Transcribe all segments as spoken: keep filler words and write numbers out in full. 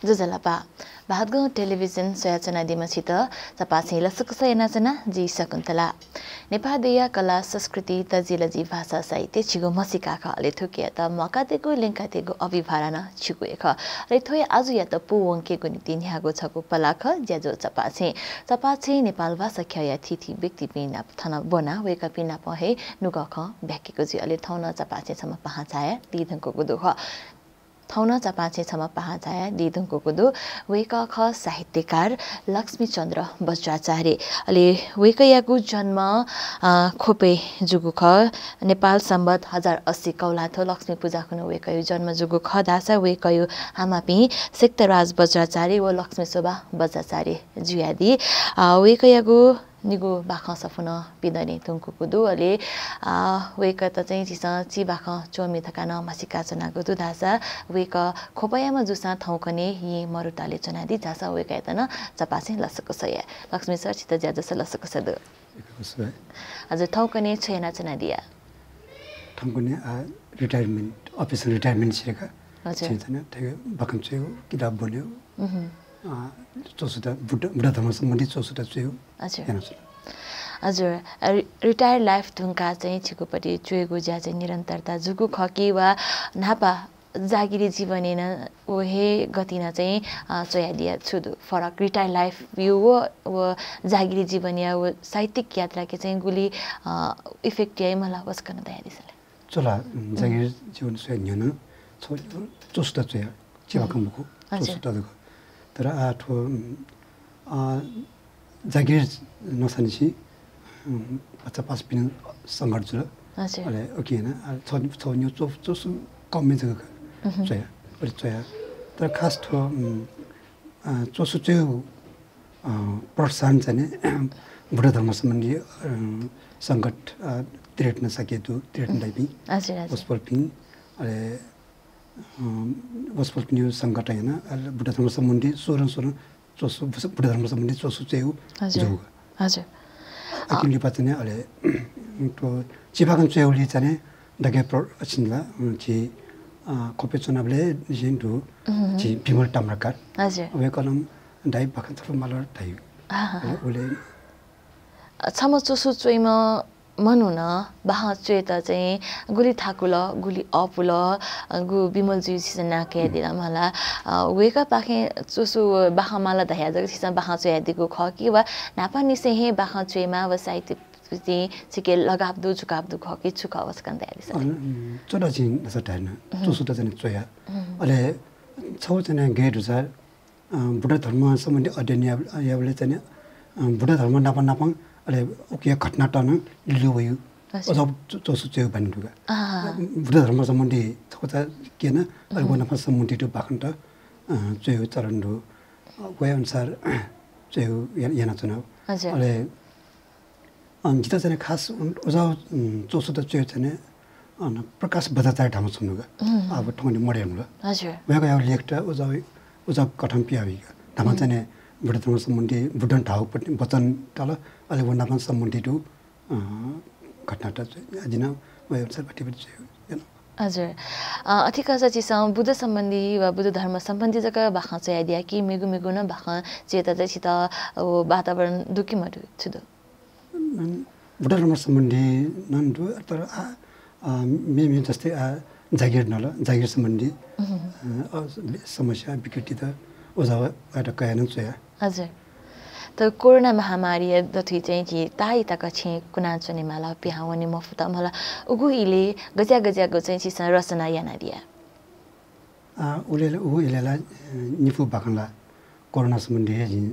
ज्वजलपा। भागं टेलिभिजन स्वयाच्वनादीम्ह छित चपाछिं लसकुस यानाच्वना, जि शकुन्तला। नेपाः देय्‌या कला, संस्कृति, तजिलजि, भाषा, साहित्य छिगु म्हसीका खः। अले थुकियात म्वाकातयेगु, ल्यंकातयेगु अभिभारा नं छिगु हे खः। अले थ्वया आजुयात पूवंकेगु निंतिं न्ह्याःगु छगू पलाः खः ज्याझ्वः चपाछिं। चपाछिं नेपाल भाषा ख्यःया थीथी व्यक्तिपिं नाप थन ब्वनाः वय्‌कःपिं नाप हे नुगः खँ ब्याकेगु जुइ। अले थौं नं चपाछिं छम्ह पाहां झायादीधुंकूगु दु खः। थौं नं चपाछिं छम्ह पाहां झायादीधुंकूगु दु। वय्‌कः खः साहित्यकार लक्ष्मीचन्द्र बज्राचार्य। अले वय्‌कःयागु जन्म, अ, ख्वपय् जूगु खः। नेपाल संवत् हजार अस्सी कौलाथ्व लक्ष्मी पुजा खुन्हु वय्‌कःया जन्म जूगु खः धाःसा वय्‌कःया आमापिं सिक्तराज बज्राचार्य व लक्ष्मी शोभा बज्राचार्य जुयादी। अ, वय्‌कःयागु निगू बाखं सफू नं पिदने धुंकूगु दु। अले, अ, वय्‌कःयात चाहिँ झीसं चिबाखं च्वमि धकाः नं म्हसीका च्वनागु दु धाःसा वय्‌कः ख्वपयाम्ह जूसां थौंकन्हय् येँ मरुतालय् च्वनादी धाःसा वय्‌कःयात नं चपाछिं लसकुस याये। लक्ष्मी सर, छित ज्याझ्वलय् लसकुस दु। हजुर, थौंकन्हय् छु यानाच्वनादिया? थौंकन्हय्, आ, retirement, official retirement सिधयेका। हजुर। छिं थन थ्व बाखं च्वयेगु, किताब ब्वनेगु। अ, च्वसुता, बुद्ध, बुद्ध धर्म सम्बन्धी च्वसुता च्वयेगु। हजुर। यानाच्वना। हजुर, अ, रि-, retire life धुंकाः चाहिँ छिगुपट्टि च्वयेगु ज्या चाहिँ निरन्तरता जूगु खः कि वा न्हापा जागिरी जीवनय् नं व हे गतिं नं चाहिँ, अ, च्वयादिया छु दु फरक? Retire life-या व, व जागिरी जीवनया व साहित्यिक यात्राके चाहिँ गुलि, अ, effect याइ मला, व छकः नं धयादिसँ ले। च्वला, उम्, जागिर जीवन स्वया न्ह्यःने छगू च्वसुता च्वया, चिबाखं मखु, हजुर। च्वसुता जक। तर आः थ्व, उम्, अ, जागिर नसानिसें, उम्, भचा पासापिं नं संकट जुल। हजुर। अले उकिं याना, अ, छगू, छगू निगू च्व-, च्वसु कम हे जक च्वया, अले च्वया। तर खास थ्व, उम्, अ, च्वसु च्वयेगु, अ, प्रोत्साहन चाहिँ नि, बुद्ध धर्म सम्बन्धी, अ, संकट, अ, त्रिरत्न शाक्य दु, त्रिरत्न दाइपिं, हजुर, हजुर। वसपोलपिं, अले, अ, वसपोलपिनिगु संकट याना, अले बुद्ध धर्म सम्बन्धी स्वरं स्वरं च्वसु, बुद्ध धर्म सम्बन्धी च्वसु च्वयेगु हजुर। जूगु। हजुर। अकिं लिपा चाहिँ नि अले, थ्व चिबाखं च्वयेगुलिइ चाहिँ नि दकले प्र-, अछिन ला, उम्, झी, अ, ख्वपय् च्वनाबलय् जिं दु, झी विमल ताम्राकार। हजुर। वय्‌कलं दाइ बाखं छपु माल धाइ। अँ, अँ, अँ। अले उले छम्ह च्वसु च्वइम्ह मनुखं बाखं च्वयेत चाहिँ गुलि थाकुल, गुलि अःपुल, अ, गु विमल जुइ छिसं नां कयादिल मला। अ, वय्‌कःपाखें च्वसु बाखं माल धयाः जक छिसं बाखं च्वयादीगु खः कि वा न्हापांनिसें हे बाखं च्वयेमाः व साहित्य प्रति छिके लगाव दु, झुकाव दु खः कि छु खः, व छकः नं धयादिसँ ले। अँ, उम्, च्वला जिं नसा धायेन। च्वसुत चाहिँ नि च्वया। अले छगू चाहिँ नि गय् दुसा, अ, बुद्ध धर्म सम्बन्धी अध्ययन या-, याबलय् चाहिँ नि, अ, बुद्ध धर्म नाप नापं अले उकिया घटनात नं लिलि वइगु। अच्छा। अझ च्व-, च्वसु च्वयेगु बानी दुगा। अँ। बुद्ध धर्म सम्बन्धी छकूचा क्यना, अले व नाप सम्बन्धित बाखंत, अ, च्वयेगु चलन दु। अ, वया अनुसार च्वयेगु या-, यानाच्वना। हजुर। अले अन जितः चाहिँ नि खास उन-, उजाउ, उम्, च्वसुत च्वयेगु चाहिँ नि, अन प्रकाश बज्राचार्य धाःम्ह छम्ह दुगा। अब थौंकन्हय् मदये धुंकल। हजुर। वय्‌कःया लेखत उजाउ, उजाउ कथं पियावइगु। न्हापां चाहिँ नि बुद्ध धर्म सम्बन्धी बुद्धं धाःगु पति-, वचनत ला, अले व नाप सम्बन्धित, अ, घटनात चाहिँ जिं नं वया अनुसार भतिभति च्वयेगु याना। हजुर। अ, अथे खःसा छिसं बुद्ध सम्बन्धी वा बुद्ध धर्म सम्बन्धी जक बाखं च्वयादिया कि मेगु मेगु नं बाखं च्वयेत चाहिँ छितः व वातावरण दु कि मदु, छु दु? उम्, बुद्ध धर्म सम्बन्धी नं दु, तर आ, आ, मे, मे जस्तै आ, जागिर नल, जागिर सम्बन्धी, अ, अ, समस्या, विकृतित उजाउ वयात कयाः नं च्वया। हजुर। तर कोरोना महामारीया दथुइ चाहिँ झी ताःई तक छेँय् कुनाच्वने माल, पिहां वने मफुत मला। उगु इलय् गज्याः गज्याःगु चाहिँ छिसं रचना यानादिया? आ, उले, उगु इलय् ला, अ, निपु बाखं ला कोरोना सम्बन्धी हे जिं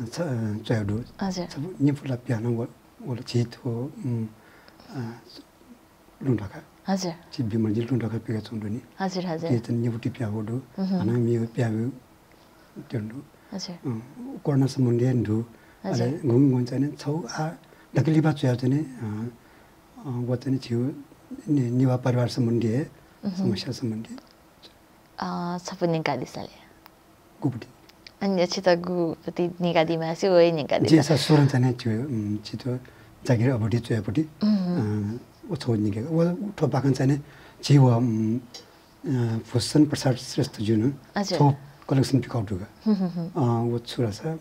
छ-, अ, च्वयागु दु। हजुर। छपु निपु ला पिहां नं व-, वल झी थ्व, उम्, अ, लुँ ध्वाखा। हजुर। झी विमलजी लुँ ध्वाखा पिकाच्वंगु दु नि। हजुर, हजुर। झी चाहिँ निपु ति पिहां वःगु दु। हानं मेगु पिहां वःगु त्यन दु। हजुर। अ, कोरोना सम्बन्धी हे दु। हजुर। अले गुं गुं चाहिँ नि छगू आ दकले लिपा च्वया चाहिँ नि, अ, अ, व चाहिँ नि झीगु ने-, नेवाः परिवार सम्बन्धी हे समस्या सम्बन्धी। अ, छपु न्यंकादिसँ ले। गुपति? अन्य छितः गुपति न्यंकादी मास्ति, व हे न्यंकादिसँ। जिं सा स्वरं चाहिँ नि झीगु, उम्, झी थ्व जागिर अवधि च्वयापति, अ, व छगू न्यंके। व थ्व बाखं चाहिँ नि झी व, उम्, अ, भूषण प्रसाद श्रेष्ठजुं हजुर। थ्व collection पिकाउ दुगा। हम्म, हम्म, हम्म। अ, व छु धाःसा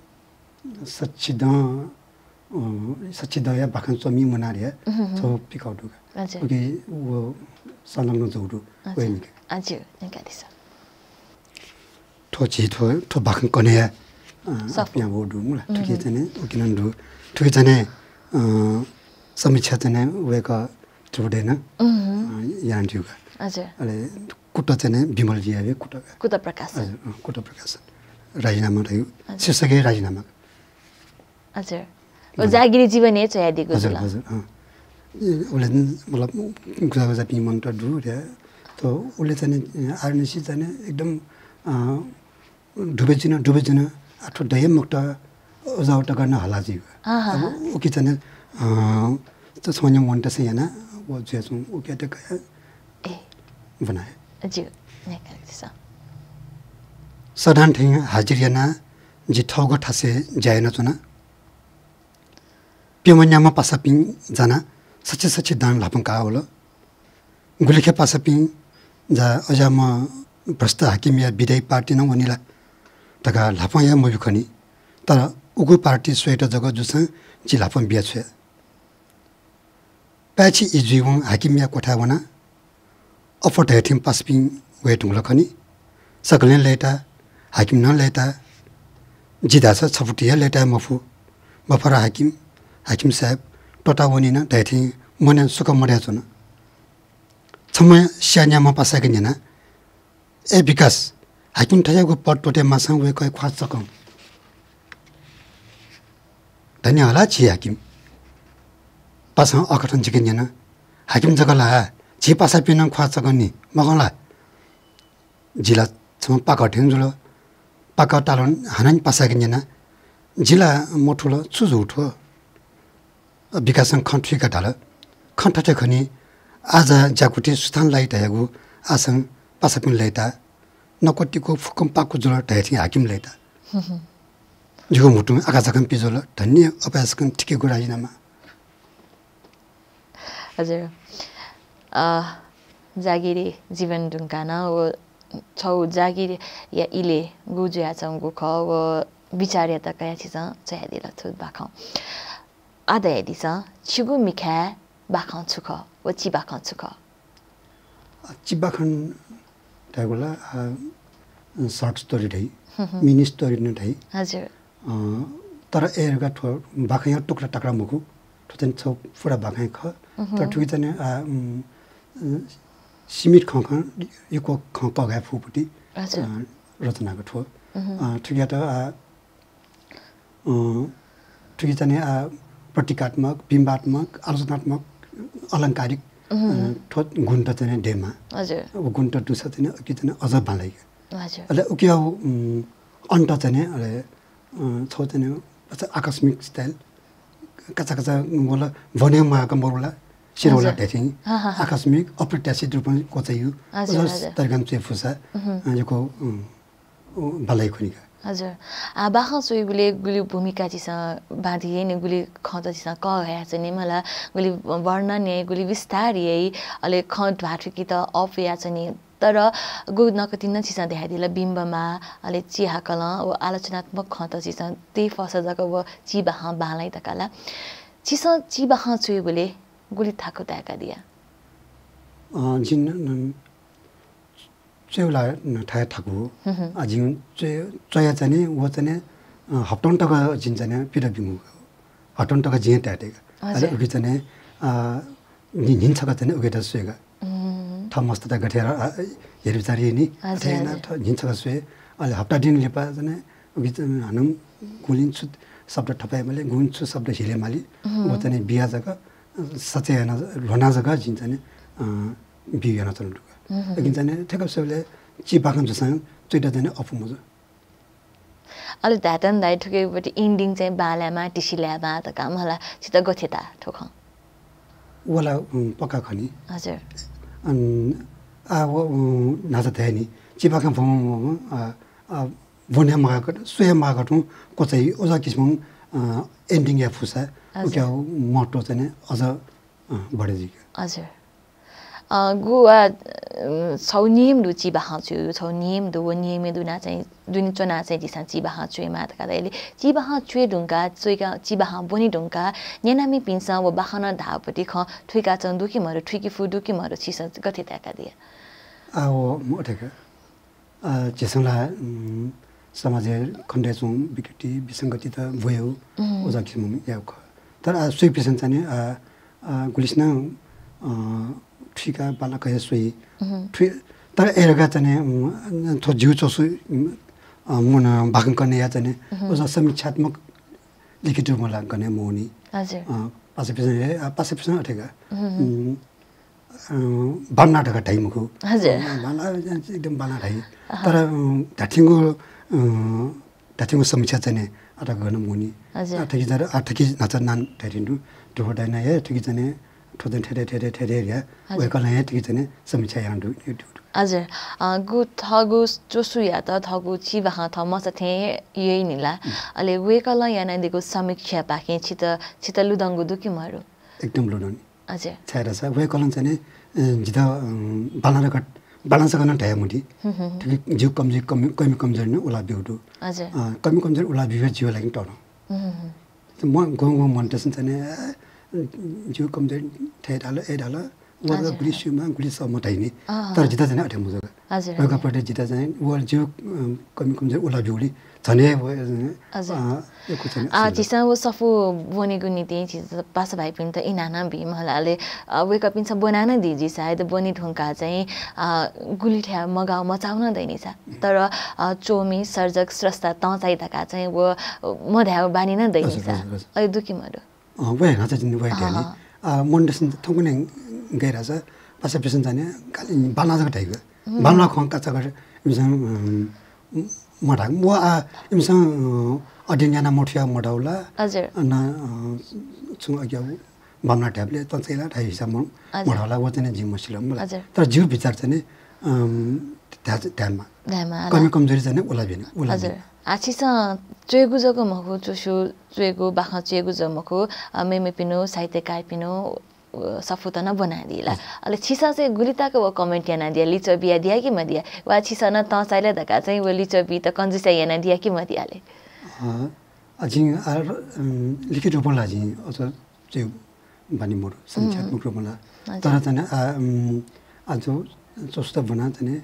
सच्छिदँ, अ, सच्छिदँया बाखं च्वमि मनार या उहुँ, उहुँ। थ्व पिकाउ दुगा। हजुर। उके व संलग्न जौ दु, हजुर। वय् निका। हजुर, निका दिसँ। थ्व झी थ्व, थ्व बाखं कन्हय्‌या, अ, सफू। आत्मीया व दु मुला। उहुँ। थुके चाहिँ नि, उके नं दु। थुके चाहिँ नि, अ, समीक्षा चाहिँ नि वय्‌कः त्रिपुरेन, उहुँ। अ, याना दिउगा। हजुर। अले कुत चाहिँ नि बिमल जिया वे कुत। कुत प्रकाशन। हजुर, अ, कुत प्रकाशन। राजीनामा रह्यो। हजुर। शीर्षक हे राजीनामा। हजुर। व हजुर। जागिरी जीवन हे च्वयादीगु हजुर, जुल। हजुर, अँ। ए, उले नि, मतलब, गुजा गुजा पिं मनूत दु रे। त उले चाहिँ नि, आर एन सी चाहिँ नि एकदम, अ, डुबे जुन, डुबे जुन, आः थ्व दये मखुत, अज्याःगु तक नं हला जुइगु। हाँ, हाँ, अब हाँ। उके चाहिँ नि, अ, त छन्हु मनूतय्‌सं याना, व जुयाच्वं, उके तक ए। बनाए। ज्यू, न्ह्याकादिसँ। सदां थें हाजिर याना जि थःगु थासय् ज्या यानाच्वना। प्यम्ह न्याम्ह पासापिं जानाः सछि सछि दां ल्हापं काः वल। गुलिखे पासापिं जा अज्याःम्ह भ्रष्ट हाकिमया विदायी पार्टी नं वनी ला धकाः ल्हापं हे मब्यू खनी। तर उगु पार्टी स्वयेत जक जूसां जि ल्हापं बिया छ्वया। पाय्‌छि ई जुइवं हाकिमया क्वथाय् वनाः अप्वः धयाथें पासापिं वये धुंकल खनी। सकलें लय्‌ताः, हाकिम नं लय्‌ताः। जि धाःसा छफुति हे लय्‌ताये मफु। मफर हाकिम, हाकिम साहेब, त्वःता वनी नं धयाथें मनय् सुख मदयाच्वन। छम्ह स्याःन्याम्ह पासायाके न्यना, ए विकास, हाकिम थज्याःगु पद त्वःते माःसां वय्‌कःया ख्वाः चकं। धन्य हला झी हाकिम। पासां अःकथं जिके न्यन, हाकिम जक ला, झी पासापिं नं ख्वाः चकं नि, मखं ला? जि ला छम्ह पाकः थें जुल। पाकः तालं हानं पासायाके न्यना, जि ला मथू ला, छु जू थ्व? विकासं खँ थुइकाः धाल, खँ थथे खनी, आः जा ज्याकुथि सुथां लाइ धयागु आशां पासापिं लय्‌ताः। नकतिकं फुक्कं पाकु जुल धयाथें हाकिम लय्‌ताः। जिगु म्हुतुं आकाझाकं पिज्वल, धन्य अपाय्‌सकं थिकेगु राजीनामा। हजुर। अ, जागिरी जीवन धुंकाः नं व छगू जागिरीया इलय् गु जुयाच्वंगु खः व विचारयात कयाः छिसं च्वयादिल थ्व बाखं। आः धयादिसँ, छिगु मिखाय् बाखं छु खः व चिबाखं छु खः? अ, चिबाखं धायेगु ला, अ, short story धाइ, हम्म, हम्म। Mini story नं धाइ। हजुर। अ, तर अय्‌धुंकाः थ्व बाखंया टुक्रा टाक्रा मखु, थ्व चाहिँ छगू पुरा बाखं खः। तर थुकी चाहिँ नि, अ, उम्, अ, सीमित खँ खँ, यक्व खँ कःघाये फुगु पति, हजुर। अ, रचनागु थ्व। अ, थुकियात, अ, अ, थुकी चाहिँ नि, अ, प्रतीकात्मक, बिम्बात्मक, आलोचनात्मक, अलंकारिक, अ, थ्व गुणत चाहिँ नि दयेमाः। हजुर। व गुणत दुसा चाहिँ नि उकी चाहिँ नि अझ बांलाइ। हजुर। अले उकिया, उम्, अन्त चाहिँ नि, अले, अ, छगू चाहिँ नि, अझ आकस्मिक style, काचा काचा वल, भ्वने माःक मरुला, सिरौला हजुर। धाइथिं, हाँ, हाँ, हाँ। आकस्मिक, अप्रत्याशित रूपं क्वचाइगु, हजुर, उजस हजुर। तरिकां च्वये फुसा, अ, यक्व, उम्, उ, बांलाइ खनी का। हजुर। आ, बाखं च्वइबलय् गुलि भूमिका झीसं बांधी याइ नि, गुलि खँत झीसं कःघायाच्वने मला, गुलि वर्णन याइ, गुलि विस्तार याइ, अले खँ ध्वाथुइकेत अःपुयाच्वने। तर गु नकतिनि नं झीसं धयादिल, बिम्बमाः, अले चिहाकलं व आलोचनात्मक खँत झीसं त्वःफसा जक व चिबाखं बांलाइ धकाः ला। झीसं चिबाखं च्वइबलय् गुलि थाकु ताय्‌कादिया? अ, जिं न, न, च्वयेगु ला थाय् थाकु। हम्म। आ, जिं च्वये, च्वया चाहिँ नि, व चाहिँ नि, अ, हप्तौं तक जिं चाहिँ नि पित ब्यूगु। हप्तौं तक जिं ताये तयेगु। हजुर। अले उकी चाहिँ नि, अ, न्हि-, न्हिन छकः चाहिँ नि उकेत स्वयेगु। हम्म। थः मस्तय्‌त गथे, अ, हेरविचार याइ नि, हजुर, अथे यानाः हजुर। थः न्हिन छकः स्वये। अले हप्ता दिं लिपा चाहिँ नि उकी चाहिँ नि हानं गुलिं छु शब्द थपायेमाली, गुलिं छु शब्द हिलेमाली, हम्म। व चाहिँ नि बिया जक, अ, सचय् याना, ल्ह्वना जक जिं चाहिँ नि, अ, बी यानाच्वना दुगु। हम्म। लेकिन चाहिँ नि थ्व स्वयेबलय् चिबाखं जूसां च्वयेत चाहिँ नि अःपु मजू। अले धायेत नं धाइ थुकियापट्टि ending चाहिँ बांलायेमाः, तिसिलायेमाः धकाः मला, छितः गथे ताः थ्व खँ? व ला, उम्, पक्का खनी। हजुर। अन, आ, व, उम्, न्हाचः धाये नि, चिबाखं भ्वं, अ, अ, भ्वने माःगु, स्वये माःगु तुं क्वचाइ, उजं किसिमं, अ, ending याये फुसा, हजुर। उकिया महत्व चाहिँ नि अझ अँ, बढे जुइगु। हजुर। अ, गु वा, अ, छौ नियम दु चिबाखं च्वयेगु, छौ नियम दु, व नियमय् दुना चाहिँ, दुने च्वना चाहिँ झीसं चिबाखं च्वयेमाः धकाः धाःसा, अले चिबाखं च्वये धुंकाः, च्वयेका, चिबाखं ब्वने धुंकाः न्यनामिपिन्सं व बाखनं धाःपति खँ थुइकाच्वंगु दु कि मरु, थुइके फु दु कि मरु, छिसं गथे ताय्कादिया? आ, व, म अथे का। अ, झीसं ला, उम्, समाजय् खनेदयाच्वंगु विकृति, विसंगति त वयेगु, उम्। उजा किसिमं यायेगु खः। तर, आ, स्वइपिसं चाहिँ नि, आ, आ, गुलिसिनं, अ, थुइकाः बांलाक हे स्वइ। उम्। थुइ-, तर अय् धकाः चाहिँ नि, उम्, थ्व जिगु च्वसु, उम्, अ, मन बाखं कनेया चाहिँ नि, उम्। उजा समीक्षात्मक लिखित रूपमा ला गने मवनी। हजुर। अ, पासापिसं हे, अ, पासापिसं अथे का। उम्। उम्, अ, बांमलाः धकाः धाइ मखु। हजुर। अ, बांमलाः, एकदम बांमलाः धाइ। अहँ। तर, अ, धात्थेंगु, अ, धात्थेंगु समीक्षा चाहिँ नि अथे गन मवनी। हजुर। अ, थुकी जर, अ, थुकी न्हाचः नां धयाथें दु, ध्रुव दाइनं हे थुकी चाहिँ नि थ्व चाहिँ थथे, थथे, थथे या, हजुर। वय्कलं हे थुकी चाहिँ नि समीक्षा यानादु, दु, दु। हजुर। अ, गु थःगु च्वसुयात थःगु चिबाखं थः मचा थें यइनि ला। उम्। अले वय्कलं यानादीगु समीक्षापाखें छित, छित लुधंगु दु कि मरु? एकदम लुधंनि। हजुर। छाय्धाःसा वय्कलं चाहिँ नि, अ, जितः, अ, बांलाः धकाः, बांलाः धकाः नं धयामदी। हुँ, हुँ, हुँ। थुकी जिगु कमजोरी, कमी, कमी कमजोरी नं उला ब्यूगु दु। हजुर। अ, कमी कमजोरी उला ब्यूगु जिगु लागिं तःधं। हुँ, हुँ, हुँ। त म गं गं मनूतय्सं चाहिँ नि, अ, जिगु कमजोरी थथे धाल, अय् धाल, व हजुर। गुलि स्यूम्ह, गुलि सःम्ह धाइ नि। अँ। तर जितः चाहिँ नि अथे मजू का। हजुर, वय्कःप्रति जितः चाहिँ नि व जिगु, अ, कमी कमजोरी उला ब्यूगुलिं झन हे व, अ, हजुर। अ, यक्व चाहिँ नि आ, असुविधा। झीसं व सफू ब्वनेगु निंतिं झीसं पासा भाइपिन्त इनाप नं बी मला, अले, अ, वय्कःपिन्सं ब्वना नं दी, झीसं सायद ब्वने धुंकाः चाहिँ, अ, गुलि थ्याः मगाः मचाः नं दइनि सा। तर, अ, च्वमि, सर्जक, स्रष्टा तं चाहिँ धकाः चाहिँ व, अ, मधायेगु बानी नं दइनि हजुर, सा। हजुर, हजुर। अय् दु कि मदु? अँ, व हे न्हाचः जिं व हे धया नि। अँ। अ, मनूतय्सं थौंकन्हय् गथे धाःसा पासापिसं चाहिँ नि खालि बांलाः जक धाइगु। उम्। बांमलाः खँ काचाक्क इमिसं, उम्, मधाः। व, आ, इमिसं, अ, अध्ययन याना मथुया मधाःगु ला। हजुर। अन, अ, छुं अज्ञान बांमलाः धायेबलय् तँ चाहिँ ला धाइ हिसाबं हजुर। मधाःगु ला, व चाहिँ नि जिं मसिल मला। हजुर। तर जिगु विचार चाहिँ नि, अम, धाये, धायेमाः। धायेमाः ला। कमी कमजोरी चाहिँ नि उला ब्यु नि, उला हजुर। ब्यु नि। आ, छिसं च्वयेगु जक मखु, च्वसु च्वयेगु, बाखं च्वयेगु जक मखु, अ, मेमेपिनिगु, साहित्यकारपिनिगु, अ, सफूत नं ब्वनादी ला। हजुर। अले छिसं चाहिँ गुलि तक व comment यानादिया, लिच्वः बियादिया कि मदिया? वा छिसं नं तं चाइ ला धकाः चाहिँ व लिच्वः बीत कंजुसाइ यानादिया कि मदिया ले? अ, अ, जिं, अ, र-, अम, लिखित रूपं ला जिं अझ च्वयेगु बानी मदु, समीक्षात्मक रूपं ला। हजुर। तर चाहिँ नि, अ, अम, अ, च्वसुत ब्वना चाहिँ नि,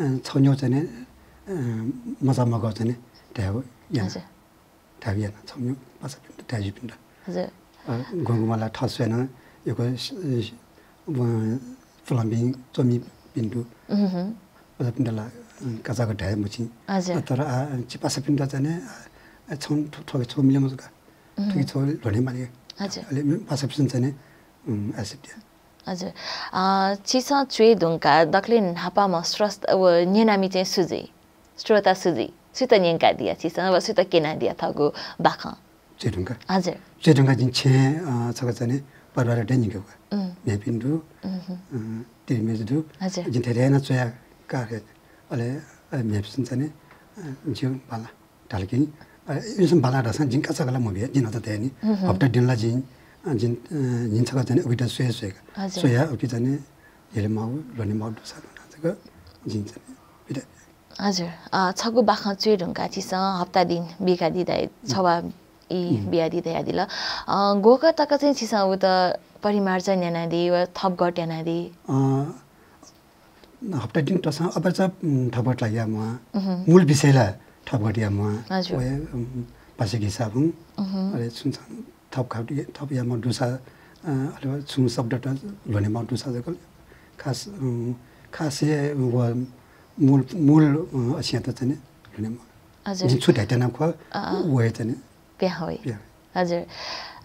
अ, छगू न्ह्यः चाहिँ नि, अ, मचा मगाः चाहिँ नि धायेगु याना। हजुर। धायेगु याना, छगू न्ह्यः पासापिन्त, दाजुपिन्त। हजुर। अ, गुंगुमाला थः स्वयां नं यक्व, अ, अ, पुलांपिं च्वमिपिन्त। उहुँ। अजापिन्त ला, अ, काचाक्क धाये मछिं। हजुर। अ, तर, अ, झी पासापिन्त चाहिँ नि, अ, छगू थ्व, थ्व, थ्व मिले मजू का। उहुँ। थुकी छगू ल्ह्वने माली। हजुर। अले पासापिसं चाहिँ नि, उम्, accept याः। हजुर। अ, छिसं च्वये धुंकाः दकलय् न्हापांम्ह स्रष्टा व न्यनामि चाहिँ सु जुइ? श्रोता सु जुइ? सुयात न्यंकादिया छिसं व सुयात क्यनादिया थःगु बाखं? च्वये धुंकाः? हजुर। च्वये धुंकाः जिं छेँय्, अ, छकः चाहिँ नि परिवारयात न्यंकागु का। उम्। म्ह्याय्‌पिं दु, उहुँ। अ, तिरिमय् दु। हजुर। जिं थथे याना च्वया का। अले, अले म्ह्याय्‌पिन्सं चाहिँ नि, अ, ज्यू बांला धाल कि, अ, इमिसं बांला धाःसां जिं काचाक्क ला मबिया, जिं न्हाचः धया नि। उहुँ। हप्ता दिनला जिं, अ, जिं, अ, जिं छकः चाहिँ नि उकित स्वये स्वये का। हजुर। स्वया उकी चाहिँ नि न्ह्यले माःगु, ल्ह्वने माःगु दुसा ल्ह्वना जक जिं चाहिँ नि बिदा बिया। हजुर। अ, छगू बाखं च्वये धुंकाः छिसं हप्ता दिन बियादी धाइ, उम्। छवा ई उम्। बियादी धयादिल। अ, ग्वःगः तक चाहिँ छिसं उत परिमार्जन यानादी व थपघट यानादी? अ, हप्ता दिन तसं अबलय् चा, उम्, थपघट ला याये म्वाः। उहुँ। मूल विषय ला थपघट याये म्वाः। हजुर। व हे, उम्, भाषिक हिसाबं। उहुँ। अले छुं छां थप खा-, थप याये म्वाः दुसा, अ, अथवा छुं शब्दत ल्ह्वने माःगु दुसा जक खास, उम्, खास हे व मूल, मूल, अ, असियात चाहिँ नि ल्ह्वने माःगु। हजुर। जिं छु धायेत्यना खः, अ, अ। व हे चाहिँ नि प्याहां वइ। प्याहां वइ। हजुर।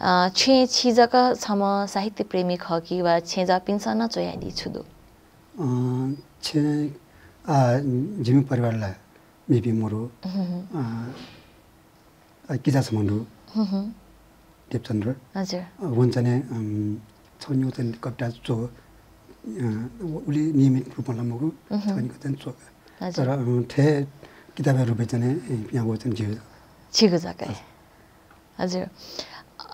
अ, छेँय् छि जक छम्ह साहित्य प्रेमी खः कि वा छेँजःपिन्सं नं च्वयादी छु दु? अ, छेँय्, अ, जिमि परिवार ला मेपिं मरु। हुँ, हुँ। अ, अ, किजा छम्ह दु। हुँ, हुँ। देवचन्द्र। हजुर। अ, वं चाहिँ नि, अम, छगू न्ह्यः चाहिँ नि कविता च्वः, अ, व-, उलि नियमित रूपं ला मखु, हुँ, हुँ। छगू न्ह्यः चाहिँ नि च्वः। हजुर। तर, अ, थथे किताबया रूपय् चाहिँ नि, अ, पिहां वःगु चाहिँ नि झिगू। झिगू जक हे। हजुर। हजुर।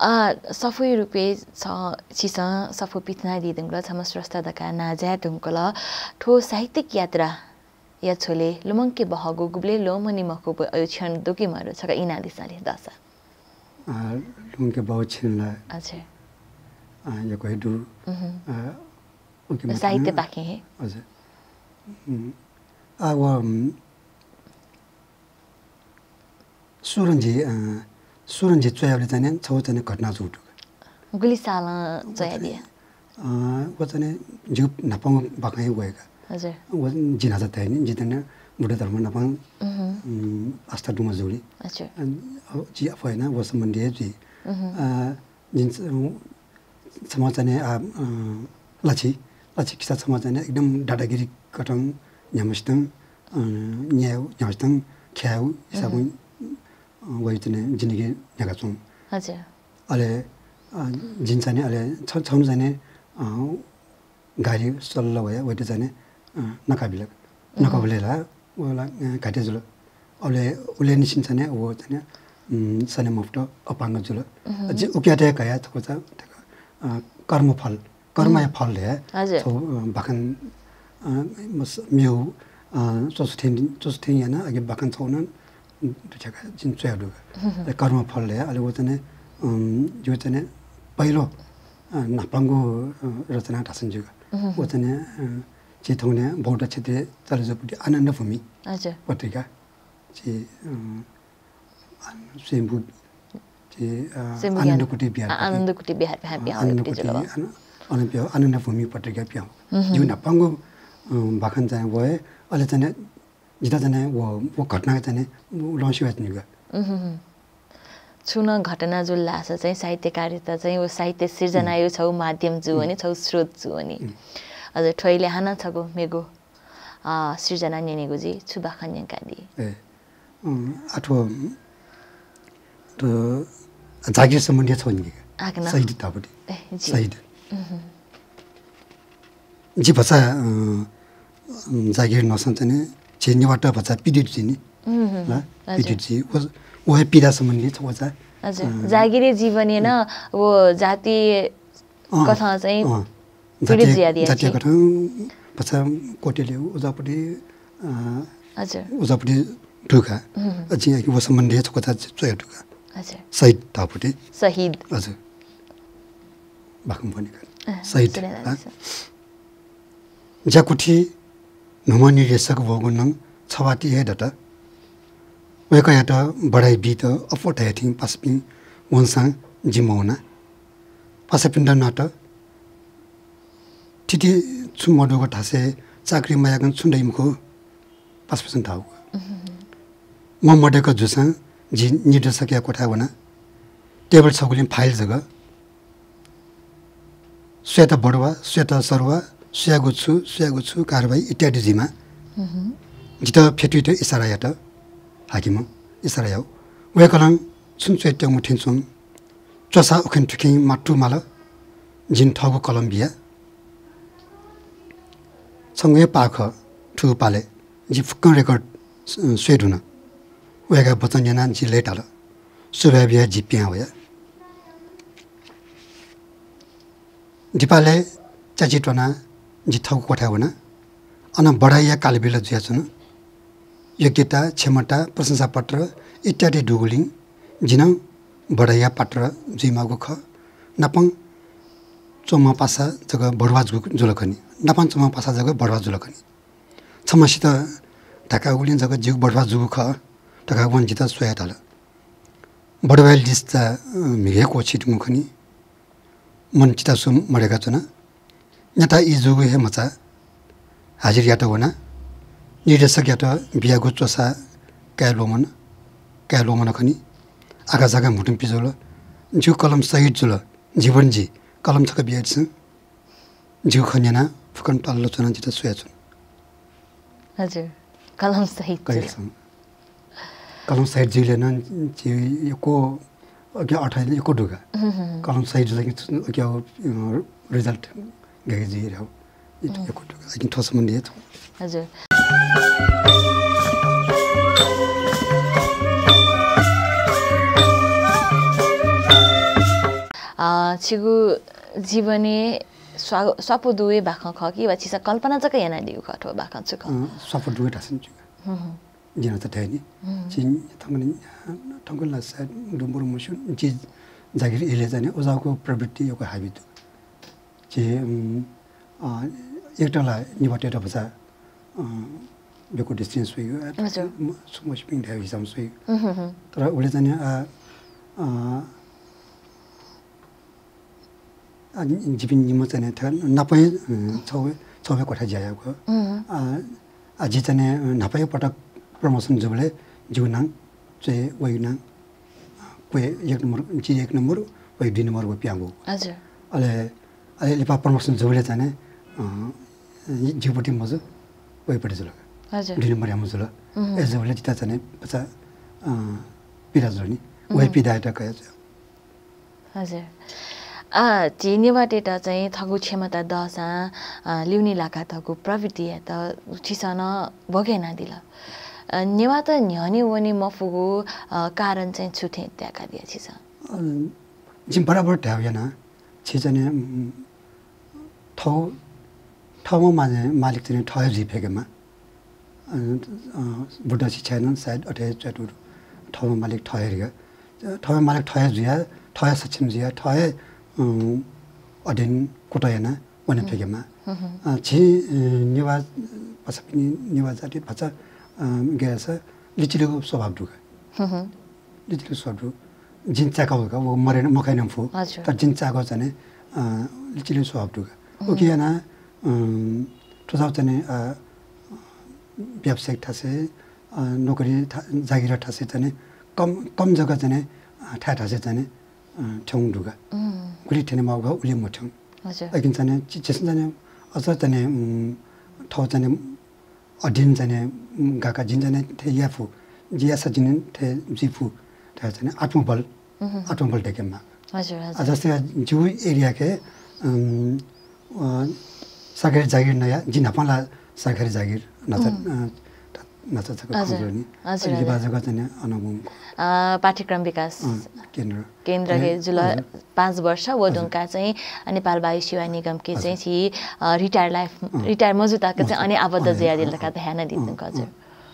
अ, सफूया रूपय् छ, छिसं सफू पिथनादी धुंकल, छम्ह स्रष्टा धकाः नां जाये धुंकल। थ्व साहित्यिक यात्राया झ्वलय् लुमंके बहःगु गुबलें ल्वःमनी मखुगु अय् क्षण दु कि मदु, छकः इनादिसँ ले दःसा। अ, लुमंके बहःगु क्षण ला, अच्छा। अ, यक्व हे दु। उहुँ। अ, उके मत साहित्यपाखें हे। हजुर। उम्, आ, व, उम्, सुरुं जि, अ, सुरुं जि च्वयाबलय् चाहिँ नि छगू चाहिँ नि घटना जूगु दु। गुलि सालं च्वयादिया? अ, व चाहिँ नि जिगु न्हापांगु बाखं हे वय्‌का। हजुर। व जि न्हाचः धाये नि, जि चाहिँ नि बुद्ध धर्म न्हापां, उहुँ। उम्, आस्था दुम्ह जूगुलिं। हजुर। अ, जि अप्वः याना व सम्बन्धी हे जुइ। उहुँ। अ, जिं छ-, छम्ह चाहिँ नि, आ, अ, लाछि, लाछि खिसा छम्ह चाहिँ नि एकदम दादागिरी कथं न्ह्याम्हसितं, अ, न्यायेगु, न्ह्याम्हसितं ख्यायेगु हिसाबं, उहुँ। अ, वया चाहिँ नि जिन्दगी न्ह्याकाच्वं। हजुर। अले, अ, जिं चाहिँ नि अले छ-, छन्हु चाहिँ नि, अ, गाडी सल्ल वया वयात चाहिँ नि, अ, नकाबिल। उहुँ। नकःबलय् ला व ला, अ, घाइते जुल। अले उलेंनिसें चाहिँ नि व चाहिँ नि, उम्, सने मफुत, अपाङ्ग जुल। उहुँ। जि उकियात हे कया थुकथं, अ, कर्मफल, कर्मया उहुँ। फल हे हजुर। छगू, अ, बाखं, अ, मस-, मेगु, अ, च्वसु थें, च्वसु थें याना अले बाखं छगू नं दुथ्याकाः जिं च्वया दु। उहुँ। अले कर्मफल हे, अले व चाहिँ नि, उम्, जिगु चाहिँ नि पहिलो, अ, न्हापांगु, अ, रचना धाःसा नि जिगु। उहुँ। व चाहिँ नि, अ, झी थौंकन्हय् बौद्ध क्षेत्रीय चालीजुपति आनन्दभूमि हजुर। पत्रिका। झी, अ, स्वयम्भू, झी, अ, स्वयम्भू ज्ञान। आनन्दकुटी विहार आ-, पत्रिका। आनन्दकुटी विहार, विहार अ, पिहां आनन्दकुटी, पिहां जुल। आन-, आनन्द, आनन्दभूमि पत्रिका पिहां। उहुँ। जिगु न्हापांगु, अ, बाखं चाहिँ व हे, अले चाहिँ नि जितः चाहिँ नि व, व घटनाके चाहिँ नि व लँस्यू वयाच्वनीगु। उहुँ। छुं नं घटना जुल धाःसा चाहिँ साहित्यकारयात चाहिँ व साहित्य सिर्जनाया उम्। छगू माध्यम जू वनी, उम्। छगू स्रोत जू वनी। उम्। हजुर, थ्व इलय् हानं छगू मेगु, अ, सिर्जना न्यनेगु जुइ, छु बाखं न्यंकादी? ए, अँ, आ थ्व, थ्व जागिर सम्बन्धी छगू न्यंके। आ, के न? शहीद धाःपति। ए, जी। शहीद। उहुँ। जि भचा, अ, अ, जागिर न्वःसां चाहिँ नि, झी नेवाःत भचा पीडित जुइ नि। उहुँ, ला? हजुर। पीडित जुइ। व, व हे पीडा सम्बन्धी छगू चाहिँ, हजुर। अ, जागिरया जीवनय् नं व जातीय अँ, कथं चाहिँ अँ। पीडित जातीय, जुयादिया जातीय झी। कथं भचा कोटेल्यु, उजापति, अ, हजुर। उजापति दु का। उहुँ। अ, जिं व सम्बन्धी छगू चाहिँ च्वया दु का। हजुर। शहीद धाःपति। शहीद। हजुर। बाखं ब्वनेका। अँ, शहीद, सुने ला, हाँ? ज्याकुथि न्हूम्ह निर्देशक वःगु नं छवाति हे दत। वय्‌कःयात बढाइ बीत अप्वः धयाथें पासापिं वंसां जि मवना। पासापिन्त नाप थीथी छुं मदुगु थासय् चाकरी मयाकं छुं दइ मखु। पासापिसं धाःगु। उहुँ। मं मदय्‌क जूसां जि निर्देशकया क्वथाय् वना। टेबल छगुलिं फाइल जक। सुयात बढुवा, सुयात सरुवा, सुयागु छु, सुयागु छु कारवाही इत्यादि जुइमाः। उहुँ। जितः फ्यतुइत इसारा यात। हाकिमं इसारा याः। वय्‌कलं छुं च्वयातःगु थें च्वं। च्वसा उखें थुखें मात्तु माल। जिं थःगु कलम बिया। छंगु हे पाः खः, थुगु पालय् जिं फुक्कं रेकर्ड स-, स्वये धुन। वय्‌कःया वचन न्यनाः जि लय्‌ताल। सुभाय् बियाः जि पिहां वया। दिपालय् च्याचित्वानाः जि थःगु क्वथाय् वना। अन बढाइया कालबिल जुयाच्वन। योग्यता, क्षमता, प्रशंसापत्र इत्यादि दुगुलिं जिं नं बढाइया पात्र जुइमाःगु खः। नापं च्वंम्ह पासा जक बढुवा जु-, जुल खनी। नापं च्वंम्ह पासा जक बढुवा जुल खनी। छम्हसित धकाः उलिं जक जिगु बढुवा जूगु खः धकाः वं जितः स्वयाः धाल। बढुवाया लिस्ट चा, अ, म्हिगः हे क्वःछितुंगु खनी। मन चितासू मदय्‌का च्वना। न्याता ई जूगु हे मचा हाजिर यात वना। निर्देशकयात बियागु च्वसा काये ल्वःमन, काये ल्वःमन खनी। आकाझाका म्हुतुं पिज्वल। जिगु कलम शहीद जुल। जीवन जी, कलम छकः बियादिसँ। जिगु खँ न्यनाः फुक्कं तल्ल च्वनाः जितः स्वयाच्वन। हजुर, कलम शहीद जुल। कलम, कलम शहीद जुइबलय् नं जि यक्व, अज्याःगु अर्थ यक्व दु का। हम्म, हम्म। कलम शहीद जुल कि अज्याःगु, अ, result गय् जुइ रे हो। हम्म। यक्व दु का। लेकिन थ्व सम्बन्धी हे थ्व। हजुर। अ, छिगु जीवनय् स्वा-, स्वापू दुगु बाखं खः कि वा छिसं कल्पना जक यानादीगु खः थ्व बाखं छु खः? अँ, स्वापू दुगु धाःसा नि जुइ। हम्म, हम्म। जिं नं त धया नि। हम्म। जिं थौंकन्हय्, अ, थौंकन्हय् ला सायद दु मदु मस्यू, जि जागिर इलय् चाहिँ नि उजाःगु प्रवृत्ति यक्व हाबी दु। जि, उम्, अ, एकत ला नेवाःतय्त भचा, अ, यक्व distance स्वइगु, अ, हजुर। म-, छुं मस्यूपिं धायेगु हिसाबं स्वइगु। हम्म, हम्म। तर उबलय् चाहिँ नि, अ, अ, अ, जि-, जिपिं निम्ह चाहिँ नि थः नापं हे, अ, छगू, छगू हे क्वथाय् ज्या याःगु। हम्म। अ, अ, जि चाहिँ नि न्हापा हे पटक promotion जूबलय् जिगु नां च्वय् वइगु नां, अ, क्वय् एक नम्बर, जि एक नम्बर, वइ दुई नम्बर व पिहां वःगु। हजुर। अले, अले लिपा promotion जूबलय् चाहिँ नि, अ, जिगुपट्टि मजू, वइपट्टि जुल। हजुर। दुई नम्बरयाम्ह जुल। हम्म। अय् जूबलय् जितः चाहिँ नि भचा, अ, पीडा जुल नि। वहे हम्म। पीडायात कया जुल। हजुर। अ, झी नेवाःतय्त चाहिँ थःगु क्षमता दःसां, अ, ल्यूने लाकातःगु प्रवृत्तियात छिसं नं भोगे यानादिल। अ, नेवाःत न्ह्यःने वने मफुगु, अ, कारण चाहिँ छु थें ताय्कादिया छिसं? अ, जिं बराबर धायेगु याना, छि चाहिँ नि, उम्, थः, थःम्हं मा-, मालिक चाहिँ नि थः हे जुइ फय्केमा। अ, अ, बुद्ध शिक्षाय् नं सायद अथे हे च्वयातःगु दु। थःम्हं मालिक थः हे धकाः। थःम्हं मालिक थः हे जुया, थः हे सक्षम जुया, थः हे, अ, अध्ययन कुतः याना वने हम्म। फय्केमा। हम्म, हम्म। अ, झी, अ, नेवाः भाषापिनि, नेवाः जाति भचा, अ, गय् याःसा लिचिलिगु स्वभाव दु का। हम्म, हम्म। लिचिलिगु स्वभाव दु। जिं चाय्कागु का, व मरे न, मखय् नं फु। हजुर। तर जिं चाय्कागु चाहिँ नि, अ, लिचिलिगु स्वभाव दु का। हम्म। उकिं याना, अ, थ्व चाहिँ नि, अ, व्यावसायिक थासय्, अ, नोकरी था-, जागिर थासय् चाहिँ नि कम, कम जक चाहिँ नि, अ, थाय् थासय् चाहिँ नि, अ, थ्यंगु दु का। उम्। गुलि थ्यने माःगु खः, उलि मथ्यं। हजुर। लेकिन चाहिँ नि, झी-, झीसं चाहिँ नि, अझ चाहिँ नि, उम्, थः चाहिँ नि, अध्ययन चाहिँ नि, उम्, गाका जिं चाहिँ नि थथे याये फु, जि याःसा जिं थथे जुइ फु, थथे चाहिँ नि आत्मबल, उम्। आत्मबल दय्केमाः। हजुर, हजुर। अ, जस्तै जिगु area के, उम्, अ, सरकारी जागिर नया, जि न्हापां ला सरकारी जागिर न्हाचा, उम्। अ, न्हाचा जक हजुर। खँ जुल नि। हजुर, लिपा हजुर। जक चाहिँ नि अन वंगु। अ, पाठ्यक्रम विकास अ, केन्द्र। केन्द्र हे, हे जुल हजुर। पाँच वर्ष व हजुर। दुंका चाहिँ नेपाल वायु सेवा निगम के हजुर। चाहिँ छि, अ, retire life, अँ। retire मजू तक चाहिँ हजुर। अनि आबद्ध अँ, जुयादिल अँ, धकाः अँ, ध्यान अँ, दिनु अँ। हजुर।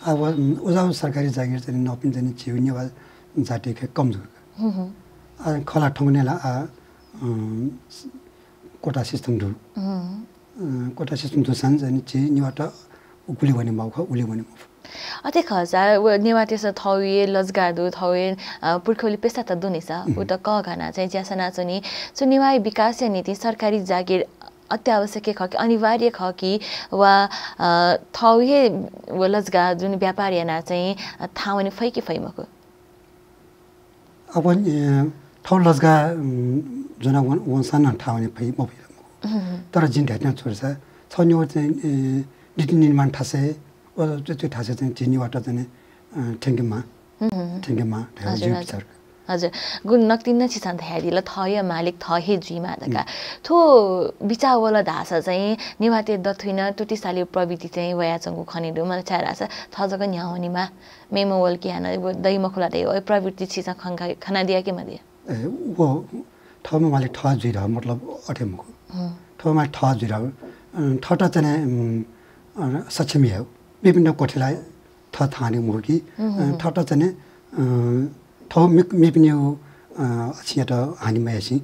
अब, उम्, उजाउ सरकारी जागिर चाहिँ नि नपिं चाहिँ नि झीगु नेवाः जाति के कम जक। हम्म, हम्म। अ, खला ठंगु ने ला, अ, अ, quota system दु। हम्म। अ, quota system दुसां चाहिँ नि झी नेवाःत गुलि वने माःगु खः, उलि वने मफु। अथे खःसा व नेवाःतय्सं थःगु हे लजगाः दु, थःगु हे, अ, पुर्खौली पेसा त दु नि सा। उम्। उत कःघाना चाहिँ ज्या सनाच्वनी। छु नेवाःया विकासया निंतिं सरकारी जागिर अत्यावश्यक हे खः कि, अनिवार्य खः कि, वा, अ, थःगु हे व लजगाः जुन व्यापार याना चाहिँ, अ, थाहां वने फइ कि फइ मखु? अब, अ, थःगु लजगाः, उम्, ज्वना वन-, वंसां नं थाहां वने फइ, मफइ ला मखु। हम्म। तर जिं धायेत्यना छु धाःसा, छगू नेवाः चाहिँ, अ, नीति निर्माण थासय्, व च्वय् च्वय् थासय् चाहिँ झी नेवाःत चाहिँ, अ, थ्यंकेमाः, हम्म। थ्यंकेमाः धयागु हजुर, जिगु हजुर। विचार। हजुर। गुलि नकतिनि नं छिसं धयादिल, थःया मालिक थः हे जुइमाः धकाः। हम्म। थ्व बिचाः वल धाःसा चाहिँ नेवाःतय् दथुइ नं तुति सालेगु प्रवृत्ति चाहिँ वयाच्वंगु खने दु। मला छाय् धाःसा थः जक न्ह्याः वनेमाः। मेम्ह वल कि हानं व दइ मखु ला धइ, व प्रवृत्ति छिसं खंका-, खनादिया कि मदिया? ए, व थःम्हं मालिक थः जुइ धाःगु मतलब अथे मखु। हम्म। थःम्हं मालिक थः जुइ धाःगु, अ, थःत चाहिँ नि, उम्, अ, सक्षम यायेगु। मेपिन्त क्वथय् लाइ थः थाहां वनेगु मखु कि, हम्म, अ, हम्म। थःत चाहिँ नि, अ, थः मे-, मेपिनिगु, अ, अक्षियात हानि मयासें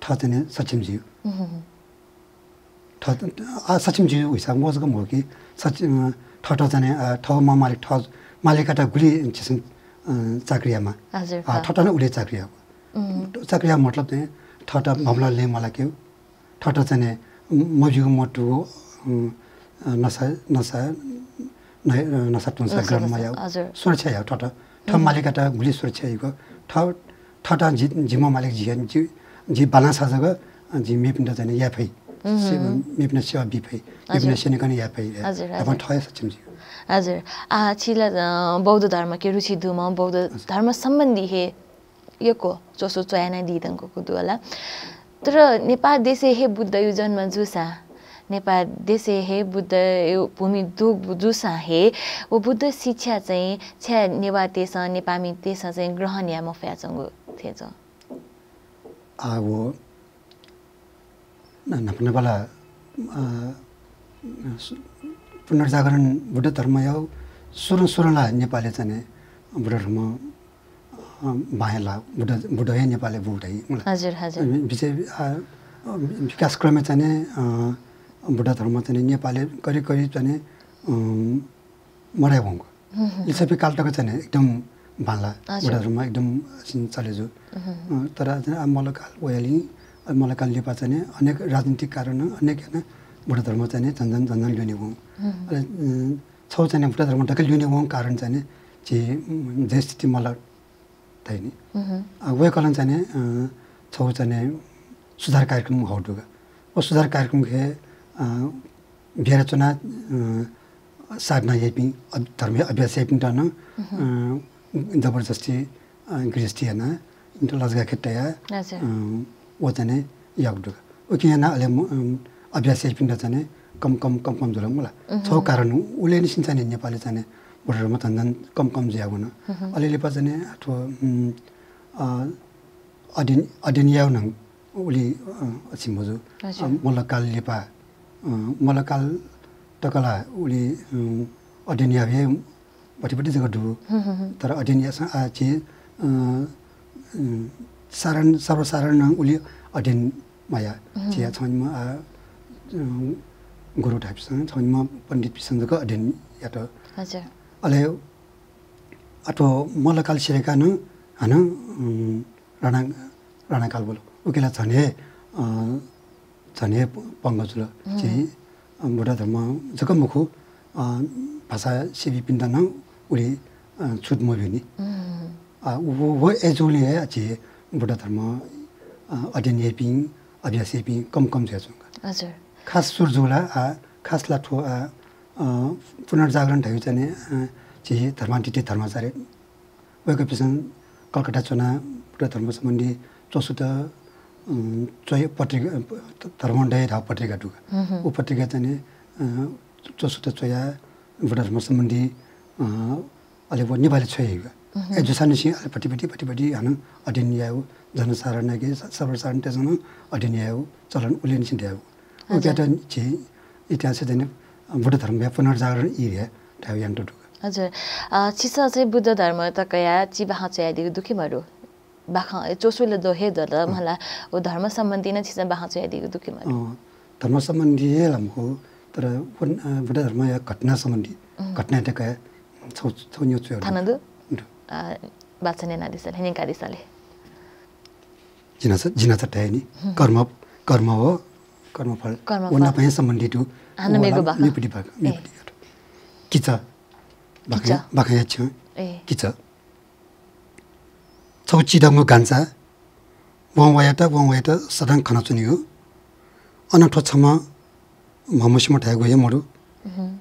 थः चाहिँ नि सक्षम जुइगु। हम्म, हम्म। थः, आ, सक्षम जुइगु हिसाबं व जक मखु कि, सक्षम, अ, थःत चाहिँ नि, अ, थःम्हं मालिक, थः मालिकयात गुलि झीसं, अ, चाकरी यायेमाः। हजुर, आ, खः। थःत नं उलि चाकरी यायेगु। उम्। चाकरी यायेगु मतलब चाहिँ थःत म्हमला लँय् मलाकेगु। थःत चाहिँ नि, म-, मब्यूगु मथूगु, उम्, अ, नसा, नसा, न-, अ, नसा तुंसा नसा, ग्रहण नसा, मयायेगु। हजुर। सुरक्षा यायेगु थःत। थः उम्। मालिकयात गुलि सुरक्षा याइगु। थः थःत जि, जिम्ह मालिक जि, जि, जि बांलाःसा जक, अ, जि मेपिन्त चाहिँ नि याये फइ। हम्म। से-, मेपिन्त सेवा बी फइ। हजुर। मेपिन्त स्यनेकने याये फइ। हजुर, हजुर। थः हे सक्षम जुइ। हजुर। आ, छि ला, अ, बौद्ध धर्मके रुचि दुम्ह, बौद्ध हजुर। धर्म सम्बन्धी हे यक्व च्वसु च्वयानादी धुंकूगु दु होला। तर नेपाल देशय् हे बुद्धया जन्म जूसां, नेपाल देशय् हे बुद्धया भूमि दु-, जूसां हे व बुद्ध शिक्षा चाहिँ छाय् नेवाःतय्सं, नेपाःमितय्सं चाहिँ ग्रहण याये मफयाच्वंगु थें च्वं? आ, व न- न्हापा न्हापा ला, अ, सु- पुनर्जागरण बुद्ध धर्मया सुरु सुरुला नेपालय् चाहिँ नि बुद्ध धर्म, अ, बाहें ला बुद्ध, बुद्ध हे नेपालय् बू धाइ मला। हजुर, हजुर। अनि विशेष, अ, अ, विकासक्रमय् चाहिँ नि, अ, बुद्ध धर्म चाहिँ नि नेपालय् करिब करिब चाहिँ नि, अम, मदये वंगु। हम्म, हम्म। लिच्छवि काल तक चाहिँ नि एकदम बांला। हजुर। बुद्ध धर्म एकदम सिन चले जू। हम्म। अ, तर चाहिँ आ मल्लकाल वयालि, आ मल्लकाल लिपा चाहिँ नि अनेक राजनीतिक कारण, अनेक याना बुद्ध धर्म चाहिँ नि झन झन, झन झन ल्यूने वं। हम्म। अले, अ, छौ चाहिँ नि बुद्ध धर्म दकले ल्यूने वं कारण चाहिँ नि झी, उम्, जयस्थिति मल्ल धाइ नि। हम्म। अ, वय्कलं चाहिँ नि, अ, छौ चाहिँ नि सुधार कार्यक्रम हौ दुगा। व सुधार कार्यक्रम हे, अ, ब्याहा च्वना, अ, साधना याइपिं, अ, धर्मया अभ्यास याइपिन्त नं, हम्म। अ, जबरजस्ती, अ, गृहस्थी याना, इन्त लजगाखे तया, हजुर। अ, व चाहिँ नि यागु दुगा। उकिं याना अले म-, अम, अभ्यास याइपिन्त चाहिँ नि कम, कम, कम, कम जुल मला। हम्म। छौ कारण उलेनिसिन चाहिँ नि नेपालय् चाहिँ नि बुद्ध धर्म झन झन कम, कम जुयागु न। हम्म। अले लिपा चाहिँ नि अथवा, उम्, अ, अध्ययन, अध्ययन याउ नं उलि, अ, अछि मजू। हजुर। अ, मल्लकाल लिपा, अ, मल्लकाल तकला उलि, अ, अध्ययन याउ हे बटि बटि जक दु। हम्म, हम्म, हम्म। तर अध्ययन यासं आ छि, अ, अ, सारण, सर्वसारण नं उलि अध्ययन मया। हम्म। छि या छौं निम्ह, आ, अ, गुरु धाइपिसं, छौं निम्ह पण्डितपिसं जक अध्ययन यात। हजुर। अले अथवा मल्लकाल सिधयेका नं हानं, अ, राणा, राणाकाल वल। उकिला झन हे, अ, झन हे प-, पंगः जुल। हम्म। चाहिँ, अ, बुद्ध धर्म जक मखु, अ, भाषासेवीपिन्त नं उलि, अ, छुट मब्यूनि। हम्म। अ, व, व अय्जूगुलिं हे झी बुद्ध धर्म, अ, अध्ययन याइपिं, अभ्यास याइपिं कम, कम जुयाच्वंगु। हजुर। खास सुरु जूगु ला, अ, खास ला थ्व, अ, अ, पुनर्जागरण धयागु चाहिँ नि, अ, झी धर्मादित्य धर्माचार्य वय्कःपिसं कलकत्ता च्वनाः बुद्ध धर्म सम्बन्धी च्वसुत, अ, च्वया पत्रिका, अ, धर्मोदय धाःगु पत्रिका दुगा। हम्म, हम्म। उ पत्रिका चाहिँ नि, अ, च्वसुत च्वयाः बुद्ध धर्म सम्बन्धी, अ, अले व नेपालय् छ्वयाहयागु। हम्म। अय्जूसांनिसें अले भति भति भति भति हानं अध्ययन यायेगु, जनसाधारणयाके स-, सर्वसाधारणतय्सं नं अध्ययन यायेगु चलन उलेनिसें दयागु। हजुर। उकियात झी इतिहासय् चाहिँ नि बुद्ध धर्मया पुनर्जागरण ई हे धायेगु यानातःगु दुगा। हजुर। अ, छिसं चाहिँ बुद्ध धर्म तकया चिबाखं च्वयादीगु दु कि मदु? बाखं, ए, च्वसुले दो हे दल, हम्म। मला, व धर्म सम्बन्धी नं छिसं बाखं च्वयादीगु दु कि मदु? अ, धर्म सम्बन्धी हे ला मखु, तर वन, अ, बुद्ध धर्मया घटना सम्बन्धी, हम्म। घटना तकया छौ, छौ न्यौ च्वया दु। थाना दु? दु। अ, वाचन यानादिसँ ले, न्यंकादिसँ ले। जिनाचा, जिनाचा धाये नि। हम्म। कर्म, कर्म हो, कर्मफल। कर्मफल। व नाप हे सम्बन्धित हो। हानं व मेगु ला बाखं। मेपिं बाखं, ए। मेपिं बाखं। किचा। बाखं, किचा। बाखंया छ्यं। ए। किचा। छौ चिधंगु गान्चा। वं वयात, वं वयात सदां खनाच्वनीगु। अन थ्व छम्ह म्हमसिम्ह धायेगु हे मदु। हम्म।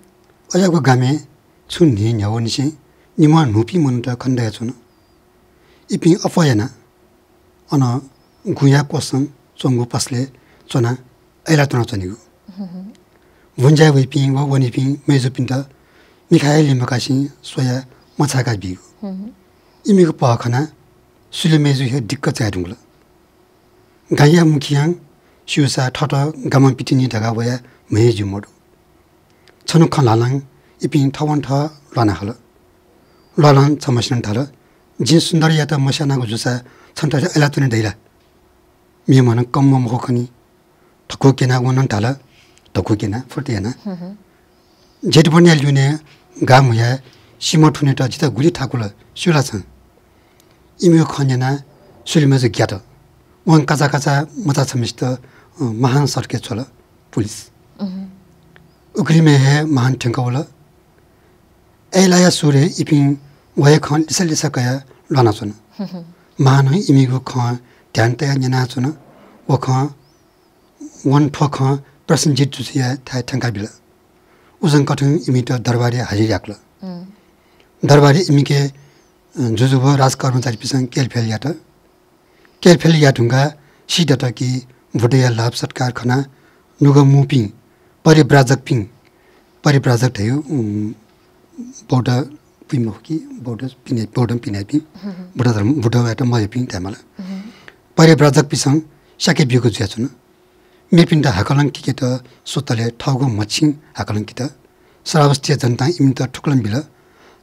अज्याःगु गामय् छुं न्हि न्ह्यावंनिसें निम्हं न्हूपिं मनूत खने दयाच्वन। इपिं अप्वः यानाः अन गुँया क्वसं च्वंगु पसलय् च्वनाः अय्लाः त्वनाच्वनीगु। हम्म। भुँज्याय् वइपिं व वनीपिं मय्जुपिन्त मिखा हे लिमकासें स्वयाः मछाय्का बीगु। हम्म। इमिगु पह खनाः सुले मय्जु हे दिक्क चाये धुंकल। गांया मुखियां स्यूसा थःत गामं पितिनि धकाः वयाः म्हय् ज्यू मदु। छन्हु खँ ल्हालं इपिं थवंथः ल्वाना हल। ल्वालं छम्हसिनं धाल, "जिं सुन्दरयात मस्यानागु जूसा छन्त अय्लाः त्वने दइ ला? मेम्हं कम्म मखु खनी। धकु क्यना वं धाल, धकु क्यना फुर्त याना।" हम्म। जेठबनया ल्यूने गाः म्हुयाः सिमा थुनेत जितः गुलि थाकुल स्यू ला छं? इमिगु खँ न्यनाः सुले मय्जु ग्यात। वं काचा काचा मचा छम्हसित, अ, महान सड्कय् छ्वल पुलिस। उक्रिमय् हे महान थ्यंक वल। अय्लाःया सुरय् इपिं व हे खँ लिसा लिसा कयाः ल्वानाच्वन। महानं इमिगु खँ ध्यान तयाः न्यनाच्वन। व खँ वं थ्व खँ प्रसेनजित जुजुया थाय् थ्यंकाबिल। उजंकथं इमित दरबारय् हाजिर याकल। दरबारय् इमिके, अ, जुजु व राजकर्मचारीपिसं केलफेल यात। केलफेल याये धुंकाः सीदत कि बुद्धया लाभ सत्कार खनाः नुगः मूपिं परिव्राजकपिं, परिव्राजक धयागु, उम्, बौद्ध पुइ मखु कि, बौद्ध पिने, बौद्धं पिनेपिं, बुद्ध धर्म, बुद्धयात मयःपिं धायेमाल। परिव्राजकपिसं स्याके ब्यूगु जुयाच्वन। मेपिन्त हाकलं किकेत स्वतले थःगु मछिं हाकलं कित। श्रावस्तीया जनतां इमित थुकलं बिल।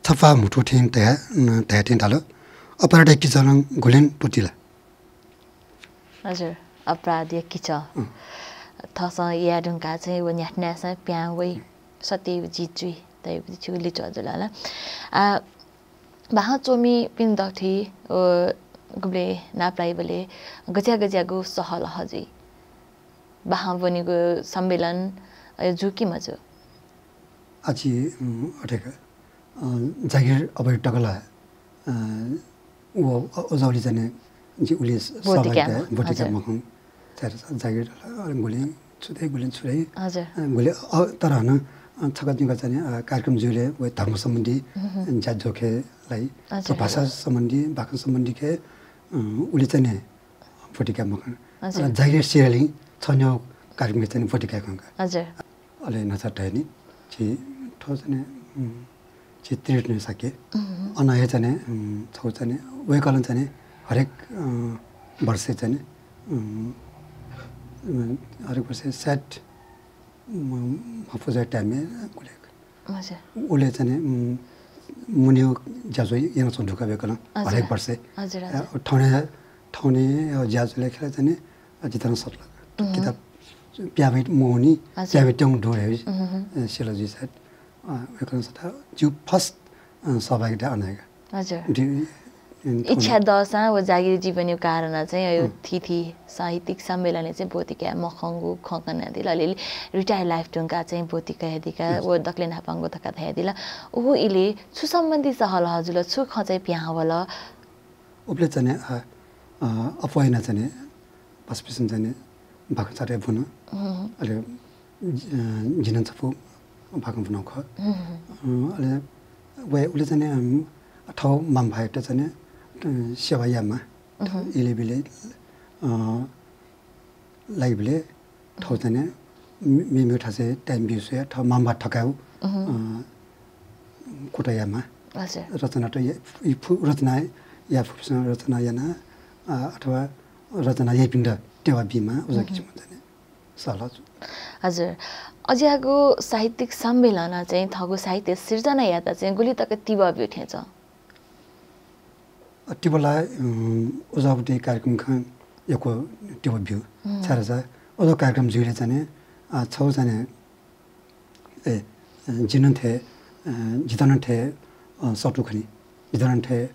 छप्वाः म्हुतु थें धया, अ, धया थें धाल। अपराधया किचलं गुलें त्वःतिला। हजुर, अपराधया किचः। अँ। थःसं याये धुंकाः चाहिँ व न्ह्याथनाय्‌सं पिहां वइ, सत्य जित जुइ, धइगु छिगु लिच्वः जुल ला। आ, बाखं च्वमिपिं दथुइ व गुबलय् नापलाइबलय् गज्या गज्यागु सहलह जुइ? बाखं ब्वनीगु सम्मेलन, अ, जू कि मजू? आछि, उम्, अथे का, अ, जागिर अबलय् तक ला, अ, व, अ, अजाउली चाहिँ नि जि उलि ब्वति काये सहभागिता, मखु। ब्वति काये हजुर। मखु। छाय् धाःसा जागिर ला, अ, गुलें छु दइ, गुलें छु दइ। हजुर। अ, गुलें, अ, तर हानं, अ, छकः जिंक चाहिँ नि, अ, कार्यक्रम जुइबलय् व धर्म सम्बन्धी, उहुँ। ज्या जोखे लाइ। हजुर, भाषा हजुर। सम्बन्धी, बाखं सम्बन्धी के, अ, उलि चाहिँ नि ब्वति काये मखु। हजुर। अ, जागिर सिरालिं छन्हु कार्यक्रम चाहिँ नि ब्वति काये खंका। हजुर। अले न्हाचः धयानि, झी थ्व चाहिँ नि, उम्, झी त्रिरत्न शाक्य। उम्। अन हे चाहिँ नि, उम्, छगू चाहिँ नि, वय्‌कलं चाहिँ नि हरेक, अ, वर्ष चाहिँ नि, उम्, उम्, हरेक वर्ष सायद, उम्, म्ह पुजा time-य् गुलेक। हजुर। उले चाहिँ नि, उम्, मुनियो ज्याझ्वः यानाच्वं धुंका वय्‌कलं हजुर। हरेक वर्ष। हजुर, हजुर। अ, थौंया, थौंया ज्याझ्वलय् खेर चाहिँ नि, अ, जितः नं सतल। उम्। किताब प्याबे मवनी, हजुर। प्याबे त्यंगु दु हे, उहुँ। अ, सिल जुइ सायद। अ, वय्‌कलं सतल, जिगु first, अ, सहभागिता अन हे का। हजुर। दि-, अ, इच्छा दःसां व जागिर जीवनया कारणं चाहिँ यो उम्। थीथी साहित्यिक सम्मेलनय् चाहिँ ब्वति काये मखंगु खँ कनादिल। अले retire life धुंकाः चाहिँ ब्वति कयादिका, हजुर। व दकले न्हापांगु धकाः धयादिल। उगु इलय् छु सम्बन्धी सहलह जुल, छु खँ चाहिँ पिहां वल? उबलय् चाहिँ नि, अ, अ, अप्वः यानाः चाहिँ नि पासापिसं चाहिँ नि बाखं चाःथें ब्वन। हम्म। अले जि-, अ, जि नं छपु बाखं ब्वनागु खः। हम्म। अ, अले वय्-, उलि चाहिँ नि, अम, थः मांभाय्‌त चाहिँ नि, अ, सेवा यायेमाः। हम्म। इलय् ब्यलय्, अ, लाइबलय् थः चाहिँ नि मे-, मेमेगु थासय् time बी स्वयाः थः मांभाय् थकायेगु, उहुँ। अ, कोटा यायेमाः। हजुर। रचना त या-, इ फु-, रचना याये फुपिसं रचना याना, अ, अथवा रचना याइपिन्त तेवा बीमाः, उजं उहुँ। किसिमं चाहिँ नि सहलह जू। हजुर। अज्याःगु साहित्यिक सम्मेलनं चाहिँ थःगु साहित्य सिर्जनायात चाहिँ गुलि तक तिबः ब्यू थें च्वं? अ, तिबः ला, उम्, अज्याःगु कार्यक्रम खँ यक्व तिबः ब्यू। हम्म। छाय् धाःसा अज्याःगु कार्यक्रम जुइबलय् चाहिँ नि, अ, छगू चाहिँ नि, ए, अ, जि नं थें, अ, जितः नं थें, अ, सःतू खनी। जितः नं थें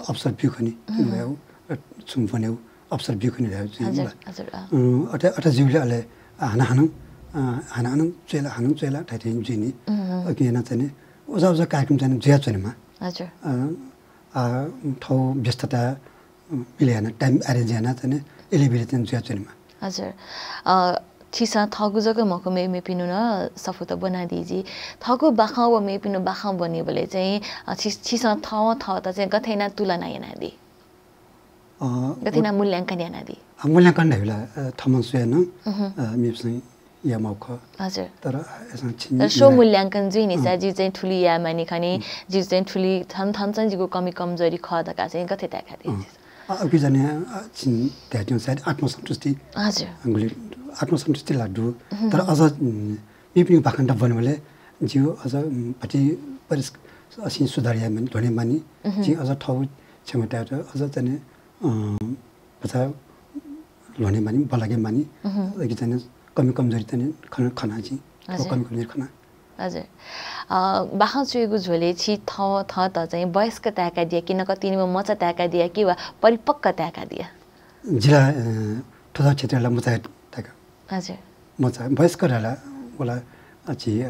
अवसर ब्यू खनी। हम्म। वयेगु, अ, छुं ब्वनेगु अवसर ब्यू खनी धयागु जुइ हजुर, ला। हजुर, अ। उम्, अथे, अथे जुइबलय् अले, अ, हानं हानं, अ, हानं हानं च्वय् ला, हानं च्वय् ला धाइथें जुइनि। हम्म। अकिं यानाः चाहिँ नि, अज्याःगु अज्याःगु कार्यक्रम चाहिँ नि जुयाच्वनेमाः। हजुर। अ, आ, थःगु व्यस्तता, अ, मिले याना, time arrange याना चाहिँ नि, इलय् ब्यलय् चाहिँ जुयाच्वनेमाः। हजुर। अ, छिसं थःगु जक मखु, मेमेपिनिगु नं सफूत ब्वनादी जुइ। थःगु बाखं व मेपिनिगु बाखं ब्वनीबलय् चाहिँ, अ, छि-, छिसं थःत चाहिँ गथे यानाः तुलना यानादी? अ, गथे यानाः मूल्यांकन यानादी? अ, मूल्यांकन धाइबलय्, अ, थःम्हं स्वयां नं, उहुँ। अ, मेपिसं यायेमाःगु खः। हजुर। तर, अ, अय्‌सां छिं तर स्व मूल्यांकन जुइ नि सा, अँ। जिगु चाहिँ थुलि याये मानि खनी, अँ। जिगु चाहिँ थुलि थन, थन चाहिँ जिगु कमी कमजोरी खः धकाः चाहिँ गथे ताय्‌कादी? अँ। अ, उकी चाहिँ नि, अ, छिं धायेत्यंगु सायद आत्मसन्तुष्टि। हजुर। अ, गुलि आत्मसन्तुष्टि ला दु। उहुँ। तर अझ, उम्, मेपिनिगु बाखंत ब्वनेबलय् जिगु अझ, उम्, भति परिष्क-, अ, छिं सुधार याये मानि, ल्ह्वने मानि। उहुँ। जिं अझ थःगु क्षमतायात अझ चाहिँ नि, अ, भचा ल्ह्वने मानि, बल्लाके मानि, उहुँ। अले चाहिँ नि कमी कमजोरी चाहिँ नि खन-, खना जिं। हजुर। कमी कमजोरी खना। हजुर। अ, बाखं च्वयेगु झ्वलय् छि थः, थःत चाहिँ वयस्क ताय्‌कादिया कि नकतिनि व मचा ताय्‌कादिया कि वा परिपक्व ताय्‌कादिया? जि ला, अ, थ्व क्षेत्रय् ला मचा ताय्‌का। हजुर। मचा, वयस्क धाःसा व ला, अ, छि, अ,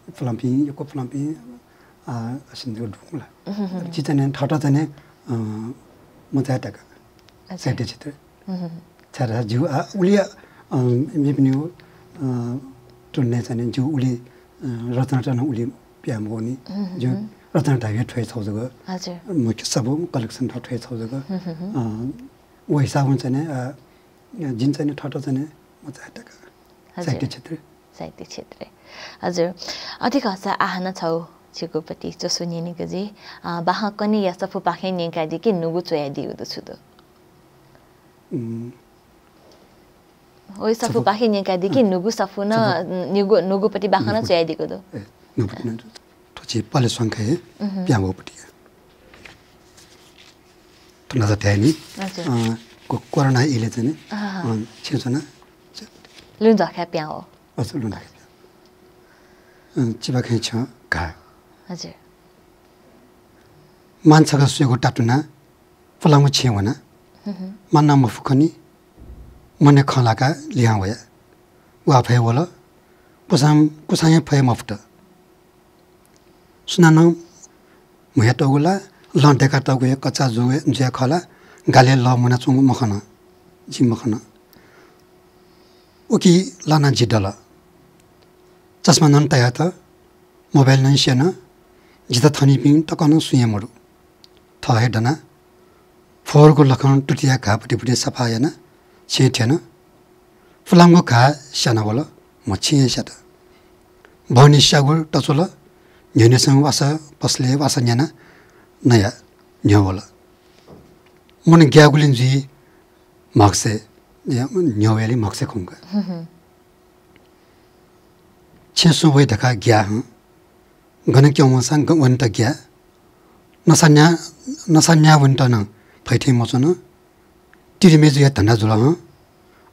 पुलांपिं, यक्व पुलांपिं, अ, असिं जक दु ला। उहुँ, हुँ। जि चाहिँ नि थःत चाहिँ नि, अ, मचा ताय्‌का। अच्छा। साहित्य क्षेत्र। उहुँ। छाय् धाःसा जिगु, अ, उलि, अ, मेपिनिगु, अ, तुलनाय् चाहिँ नि जिगु उलि, अ, रचनात नं उलि पिहां मवःनि। उहुँ, जिगु हुँ। रचना धाइबलय् थ्व हे छगू जक। हजुर। मुख्य सफू collection थ्व हे छगू जक। हुँ, हुँ, हुँ। अ, व हिसाबं चाहिँ नि, अ, जिं चाहिँ नि थःत चाहिँ नि मचा ताय्‌का। हजुर। साहित्य क्षेत्र। साहित्य क्षेत्र। हजुर। अथे खःसा आः हानं छगू छिगु प्रति च्वसु न्यनेगु जुइ। अ, बाखं कन्हय्‌या सफूपाखें न्यंकादी कि न्हूगु च्वयादीगु दु छु दु? उम्, वइ सफू सफू। पाखे न्यंकादी कि नुगु सफू न, सफू। नुगु, नुगुपट्टि बाखं न नुगु। च्वयादीगु दु। ए, नुगुपट्टि न। थ्व छि पले संख्या हे उहुँ। प्यां वःपट्टि। थ्व नाचा धाये नि। हजुर। अँ, को-, कोरोना इले चाहिँ नि, अँ, अँ। अँ, छेँ च्वना। लुँ झ्वाखय् प्यां वः। हजुर, लुँ झ्वाखय् प्यां। अँ, चिबाखय् छ्यं घाः। हजुर। मान छकः स्वयेगु तातुना पुलांगु छेँ वना। हुँ, हुँ। मानना मफु खनी। मनय् खँ लाकाः लिहां वया। वा फय् वल। कुसां, कुसां हे फय् मफुत। सुनानं म्हुयातःगु ला लं दय्कातःगु हे कच्चा जू हे जुया खः ला, गालय् लः मुनाच्वंगु मखन, जिं मखन। उकी लानाः जि दल। चस्मा नं तयात, मोबाइल नं स्यन, जितः थनिपिं तक नं सुं हे मदु। थः हे दना, फोहोरगु लखं तुतिया घाःपट्टि पट्टि सफा याना छेँ थ्यन। पुलांगु घाः स्याना वल, म्ह छेँ हे स्यात। बहनी स्यागु तच्वल, न्ह्यःनेसं वासः पसलय् वासः न्याना नया न्ह्यः वल। मन ग्याःगुलिं जुइ म्हगसय्, न्ह्यः वयालि म्हगसय् खंक। हुँ, हुँ। छेँ सुं वइ धकाः ग्याः हं। गन क्यं वंसां ग-, वनेत ग्याः। नसा न्या, नसा न्याः वनेत नं फइ थें मच्वन। तिरिमेजुया धन्दा जुल हं।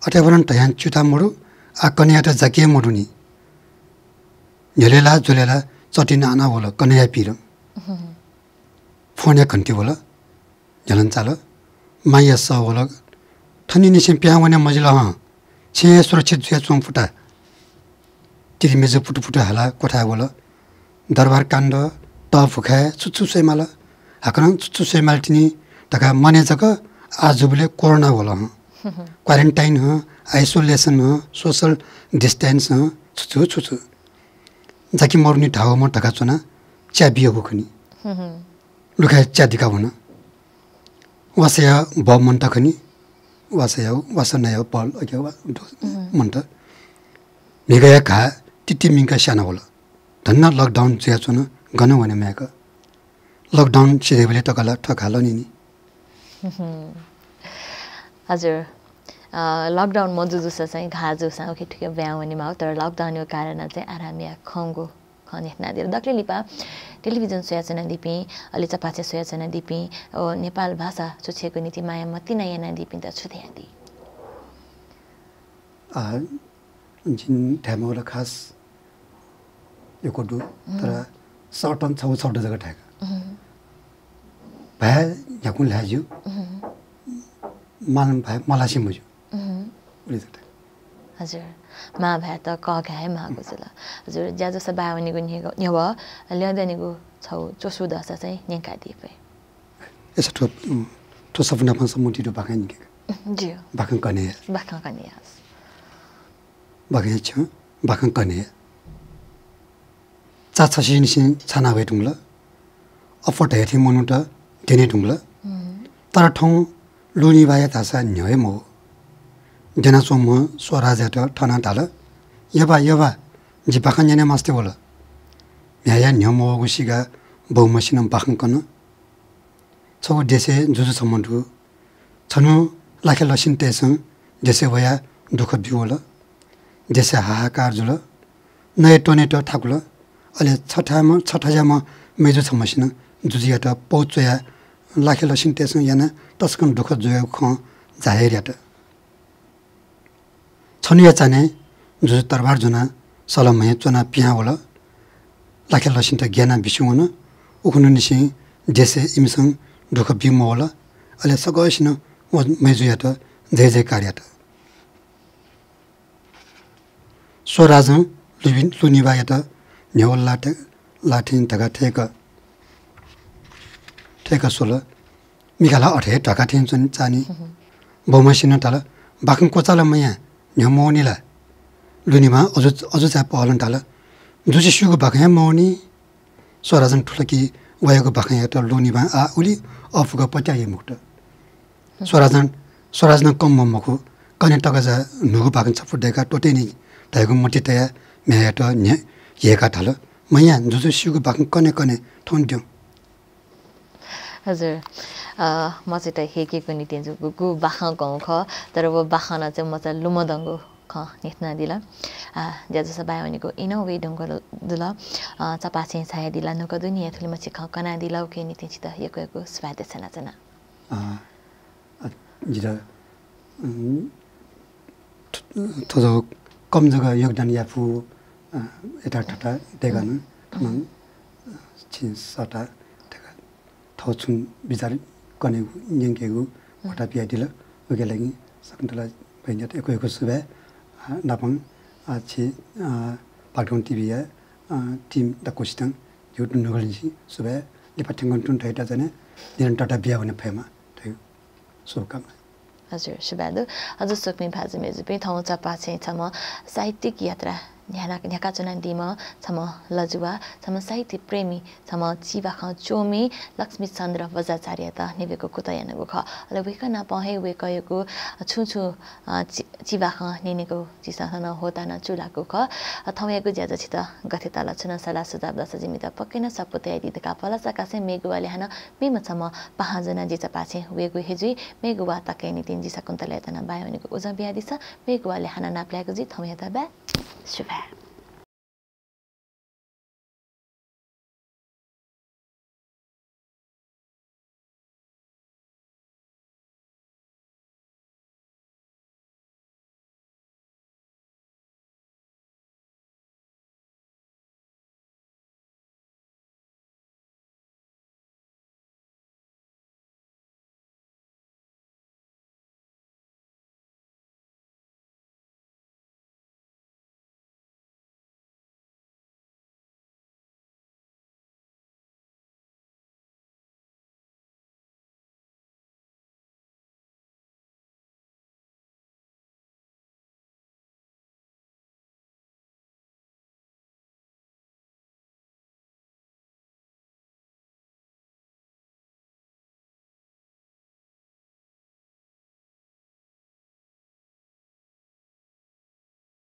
अथे वनं धयां च्युता मदु, आः कन्हय्‌यात जाके मदुनि। न्ह्यलय् ला ज्वलय् ला चतिं आना वल कन्हय्‌या पीर। हुँ। फोनया घन्टी वल। न्ह्यलं चाल। मांया सः वल। थनिंनिसें पिहां वने मजिल हं। छेँ हे सुरक्षित जुयाच्वंगु फुता। तिरिमेजु पुटुपुटु हालाः क्वथाय् वल। दरबार काण्ड, तःभुखाय् छु छु स्वयेमाल, हाकनं छु छु स्वयेमाल तिनि धकाः माने जक आः जूबलय् कोरोना वल हं। Quarantine हं, isolation हं, social distance हं, छु छु छु छु। जाके मरुनि धाःम्ह धकाः च्वनाः च्या बियागु खनी। लुखाय् च्या दिका वन। वासःया बः मन्त खनी। वासःया, वासः नया बः अज्याःगु वा-, दो-, उम्। मन्त। म्हिगःया घाः तितिमिंक स्याना वल। धन्न lockdown जुयाच्वन, गन वने माय्क। Lockdown सिधयेबलय् तक ला थ्व घाः लनिनि। हजुर। अ, lockdown मजू जूसा चाहिँ घाः जूसां उखे थुखे ब्वाँय् वनेमाःगु, तर lockdown यो कारणं चाहिँ आरामया खंगु खँ न्ह्यथनादिल। दकले लिपा टेलिभिजन स्वयाच्वनादीपिं, अले चपाछे स्वयाच्वनादीपिं, व नेपाल भाषा छुछेगु निंतिं माया मतिना यानादीपिन्त छु धयादी? आ, जिं धायेमाःगु ला खास यक्व दु, तर short-नं छगू शब्द जक धायेका। भाय् न्ह्याकुं ल्हाये ज्यू, मां भाय् मल्हासे मज्यू। उलि जक धायेका। हजुर, मां भाय्‌त कःघाये हे माःगु जुल। हजुर, ज्याझ्वलय् ब्वाँय् वनेगु न्ह्यः-, न्ह्यः ल्यं दनिगु छगू च्वसु दःसा चाहिँ न्यंकादी फइ। अय्‌सा थ्व, उम्, थ्व सफू नापं सम्बन्धित बाखं न्यंकेका। ज्यू। बाखं कने। बाखं कने। बाखं छ्यं, बाखं कने। चा छसिनिसें छाना वये धुंकल। अप्वः धयाथें मनूत द्यने धुंकल। तर थौं लुनिभाःया धाःसा न्ह्यः हे मवः। द्यनाच्वंम्ह स्वराजयात थनाः धाल, यबा, यबा, जि बाखं न्यने मास्ति वल। म्ह्याय्‌या न्ह्यः मवःगु सिकाः बौम्हसिनं बाखं कन। छगू देशय् जुजु छम्ह दु। छन्हु लाखे लसिनतय्‌सं देशय् वयाः दुःख ब्यूवल। देशय् हाहाकार जुल। नये त्वनेत थाकुल। अले छथाम्ह, छथज्याःम्ह मय्‌जु छम्हसिनं जुजुयात पौ च्वयाः लाखे लसिनतय्‌सं यानाः तसकं दुःख जुयागु खँ जाहेर यात। छन्हुया चान्हय् जुजु तरवार ज्वनाः सलमय् च्वनाः पिहां वल। लाखे लसिनत ग्यानाः बिस्युं वन। उखुन्हुनिसें देशय् इमिसं दुःख बी मवल। अले सकसिनं व मय्‌जुयात जयजयकार यात। स्वराजं लुबि-, लुनिभाःयात न्ह्यवल ला थे-, ला थें धकाः थय्‌क, थय्‌क स्वल। मिखा ला अथे हे ध्वाखा थें च्वने चाःनि। बौम्हसिनं धाल, बाखं क्वचाल मयाः, न्ह्यः मवःनि ला? लुनिभां अजू, अजू चाये पहलं धाल, जुजुं स्यूगु बाखं हे मवःनि। स्वराजं थुलकि वयागु बाखंयात लुनिभां आः उलि अःपुक पत्याः याये मखुत। स्वराजं, स्वराजनं कम मखु, कन्हय् तकजा न्हूगु बाखं छपु दय्‌काः त्वःतेनि धयागु मतिइ तयाः म्ह्याय्‌यात न्ह्य-, ह्यय्‌काः धाल, मयाः, जुजुं स्यूगु बाखं कन्हय् कन्हय् थौं द्यँ। हजुर। अ, मचायात हय्केगु निंतिं जूगु बाखं खः, तर व बाखनं चाहिँ मचा लुमधंगु खँ न्ह्यथनादिल। आ, ज्याझ्वलय् बाय् वनेगु ई नं वये धुंकल। अ, चपाःछेँय् झायादिल, न्हूकथं दुनियाया थुलिमछि खँ कनादिल, उकिया निंतिं छितः यक्व यक्व सुभाय् देछानाच्वना। अ, अ, जितः, उम्, थ-, थ्व जक कम जक योगदान याये फु, अ, यताथता दय्काः नं, उम्। थन, अ, छिं सःता दय्काः थःगु छुं बिचाः कनेगु, न्यंकेगु उम्। ख्वटा बियादिल। उकिया लागि सकसितं ला बहिनीयात यक्व यक्व सुभाय्, अ, नापं, अ, छि, अ, पाकथं टिभीया, अ, टिम दक्वसितं जिगु न्हूकथंनिसें सुभाय्। लिपा थ्यंकं तुं थथे हे निरन्तरता बियावने फयेमा धइगु शुभकामना। हजुर, सुभाय् दु। हजुर, स्वकुमि भाजु मय्जुपिं, थौं चपाःछेँय् छम्ह साहित्यिक यात्रा न्ह्याना-, न्ह्याकाच्वनादीम्ह छम्ह लजुवा, छम्ह साहित्य प्रेमी, छम्ह चिबाखं च्वमि लक्ष्मीचन्द्र बज्राचार्ययात न्ह्यब्वयेगु कुतः यानागु खः। अले वय्कः नाप हे वय्कःयागु छुं छुं, अ, चि-, चिबाखं न्यनेगु झीसं थन ह्वःताः नं चूलाःगु खः। अ, थौंयागु ज्याझ्वः छितः गथे ताल, छुं नं सल्लाह सुझाव दःसा जिमित पक्कै नं स्वापू तयादी धकाः भलसा कासें मेगु वालय् हानं मेम्ह छम्ह पाहां ज्वनाः जि चपाःछेँय् वयेगु हे जुइ। मेगु वाः तकया निंतिं जि सकसितंयात नं बाय् वनेगु उजं बियादिसँ। मेगु वालय् हानं नापलायेगु जुइ। थौंयात बाय्। सुभाय्।